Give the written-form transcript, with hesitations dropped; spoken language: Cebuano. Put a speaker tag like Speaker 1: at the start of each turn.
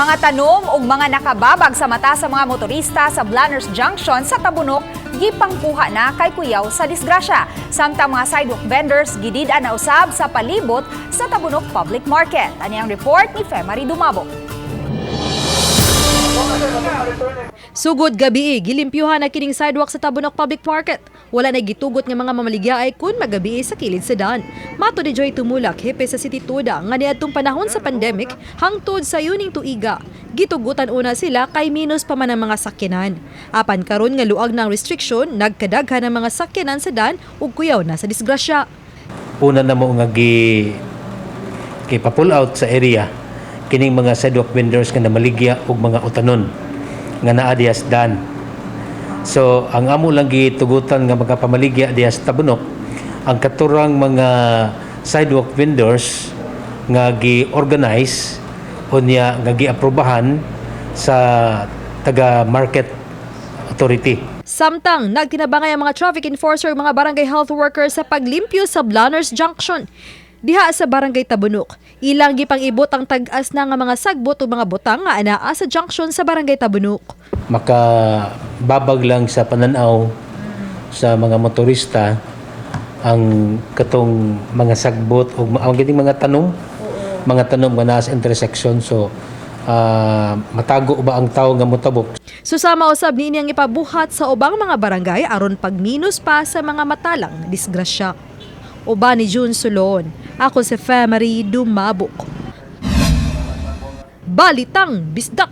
Speaker 1: Mga tanom ug mga nakababag sa mata sa mga motorista sa Blaners Junction sa Tabunok gipangkuha na kay kuyaw sa disgrasya. Samtang mga sidewalk vendors gidid-an na usab sa palibot sa Tabunok Public Market. Ani ang report ni Femary Dumabo.
Speaker 2: Sugod gabii, gilimpyuhan na kining sidewalk sa Tabunok Public Market. Wala na gitugot nga mga mamaligya ay kun magabii sa kilid sa daan. Mato ni Joy Tumulak, hepe sa City Toda, nga niadtong panahon sa pandemic, hangtod sa yuning tuiga. Gitugutan una sila kay minus pa man ang mga sakyanan. Apan karon nga luag ng restriction, nagkadaghan ang mga sakyanan sa daan ug kuyaw na sa disgrasya.
Speaker 3: Una na mo nga gi gi pa-pull out sa area kining mga sidewalk vendors nga namaligya og mga utanon nga naa diha sa daan. So ang amo lang gitugutan nga mga pamaligya diha sa Tabunok ang katurang mga sidewalk vendors nga gi-organize unya nga gi-aprobahan sa taga market authority.
Speaker 2: Samtang nagtinabangay ang mga traffic enforcer ug mga barangay health workers sa paglimpyo sa Blaners Junction. Diha sa Barangay Tabunok, ilang gipang-ibot ang tag-as na nga mga sagbot o mga butang nga anaa sa junction sa Barangay Tabunok.
Speaker 3: Makababag lang sa pananaw sa mga motorista ang katong mga sagbot o ang gining mga tanom nga naa sa intersection, so matago ba ang tao nga motabok.
Speaker 2: Susama usab niini ang ipabuhat sa ubang mga barangay aron pagminus pa sa mga matalang disgrasya. Uban ni June Solon, ako si Femary Dumabok. Balitang Bisdak.